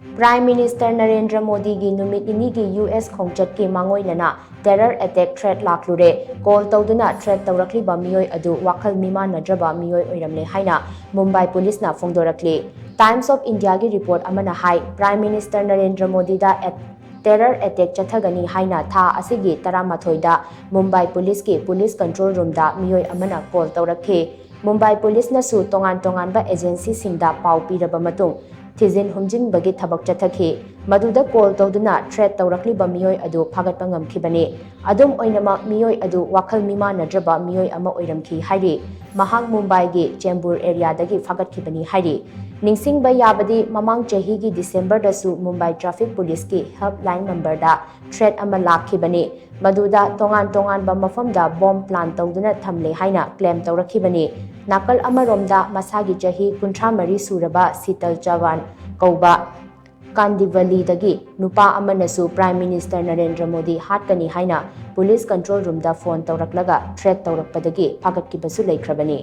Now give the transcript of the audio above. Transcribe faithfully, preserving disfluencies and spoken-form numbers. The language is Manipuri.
Prime Minister ꯅꯔꯦꯟꯗ꯭ꯔ ꯃꯣꯗꯤꯒꯤ ꯅꯨꯃꯤꯠ ꯅꯤꯅꯤꯒꯤ ꯌꯨ ꯑꯦꯁ ꯈꯣꯡꯆꯠꯀꯤ ꯃꯥꯡꯑꯣꯏꯅꯅ terror attack threat ꯂꯥꯛꯂꯨꯔꯦ꯫ Call ꯇꯧꯗꯨꯅ threat ꯇꯧꯔꯛꯂꯤꯕ ꯃꯤꯑꯣꯏ ꯑꯗꯨ ꯋꯥꯈꯜ ꯃꯤꯃꯥꯟꯅꯗ꯭ꯔꯕ ꯃꯤꯑꯣꯏ ꯑꯣꯏꯔꯝꯂꯦ ꯍꯥꯏꯅ ꯃꯨꯝꯕꯥꯏ ꯄꯨꯂꯤꯁꯅ ꯐꯣꯡꯗꯣꯔꯛꯂꯤ꯫ Times of Indiaꯒꯤ report ꯑꯃꯅ ꯍꯥꯏ, Prime Minister Narendra ꯃꯣꯗꯤꯗ at-, terror attack ꯆꯠꯊꯒꯅꯤ ꯍꯥꯏꯅ ꯊꯥ ꯑꯁꯤꯒꯤ ꯇꯔꯥꯃꯥꯊꯣꯏꯗ ꯃꯨꯝꯕꯥꯏ ꯄꯨꯂꯤꯁꯀꯤ police control roomꯗ ꯃꯤꯑꯣꯏ ꯑꯃꯅ call ꯇꯧꯔꯛꯈꯤ꯫ ꯃꯨꯝꯕꯥꯏ ꯄꯨꯂꯤꯁꯅꯁꯨ ꯇꯣꯉꯥꯟ ꯇꯣꯉꯥꯟꯕ agencyꯁꯤꯡꯗ ꯄꯥꯎ ꯄꯤꯔꯕ ꯃꯇꯨꯡ ꯊꯤꯖꯤꯟ ꯍꯨꯝꯖꯤꯟꯕꯒꯤ ꯊꯕꯛ ꯆꯠꯊꯈꯤ꯫ ꯃꯗꯨꯗ call ꯇꯧꯗꯨꯅ threat ꯇꯧꯔꯛꯂꯤꯕ ꯃꯤꯑꯣꯏ ꯑꯗꯨ ꯐꯥꯒꯠꯄ ꯉꯝꯈꯤꯕꯅꯤ꯫ ꯑꯗꯨꯝ ꯑꯣꯏꯅꯃꯛ, ꯃꯤꯑꯣꯏ ꯑꯗꯨ ꯋꯥꯈꯜ ꯃꯤꯃꯥꯟꯅꯗ꯭ꯔꯕ ꯃꯤꯑꯣꯏ ꯑꯃ ꯑꯣꯏꯔꯝꯈꯤ ꯍꯥꯏꯔꯤ꯫ ꯃꯍꯥꯛ ꯃꯨꯝꯕꯥꯏꯒꯤ ꯆꯦꯝꯕꯨꯔ areaꯗꯒꯤ ꯐꯥꯒꯠꯈꯤꯕꯅꯤ ꯍꯥꯏꯔꯤ꯫ ꯅꯤꯡꯁꯤꯡꯕ ꯌꯥꯕꯗꯤ, ꯃꯃꯥꯡ ꯆꯍꯤꯒꯤ Decemberꯗꯁꯨ ꯃꯨꯝꯕꯥꯏ traffic policeꯀꯤ helpline numberꯗ threat ꯑꯃ ꯂꯥꯛꯈꯤꯕꯅꯤ꯫ ꯃꯗꯨꯗ ꯇꯣꯉꯥꯟ ꯇꯣꯉꯥꯟꯕ ꯃꯐꯝꯗ bomb plant ꯇꯧꯗꯨꯅ ꯊꯝꯂꯦ ꯍꯥꯏꯅ claim ꯇꯧꯔꯛꯈꯤꯕꯅꯤ꯫ ꯅꯥꯀꯜ ꯑꯃꯔꯣꯝꯗ, ꯃꯁꯥꯒꯤ ꯆꯍꯤ ꯀꯨꯟꯊ꯭ꯔꯥ ꯃꯔꯤ ꯁꯨꯔꯕ ꯁꯤꯇꯜ ꯆꯧꯍꯥꯟ ꯀꯧꯕ ꯀꯥꯟꯗꯤꯚꯂꯤꯗꯒꯤ ꯅꯨꯄꯥ ꯑꯃꯅꯁꯨ Prime Minister ꯅꯔꯦꯟꯗ꯭ꯔ ꯃꯣꯗꯤ ꯍꯥꯠꯀꯅꯤ ꯍꯥꯏꯅ police control roomꯗ phone ꯇꯧꯔꯛꯂꯒ threat ꯇꯧꯔꯛꯄꯗꯒꯤ ꯐꯥꯒꯠꯈꯤꯕꯁꯨ ꯂꯩꯈ꯭ꯔꯕꯅꯤ꯫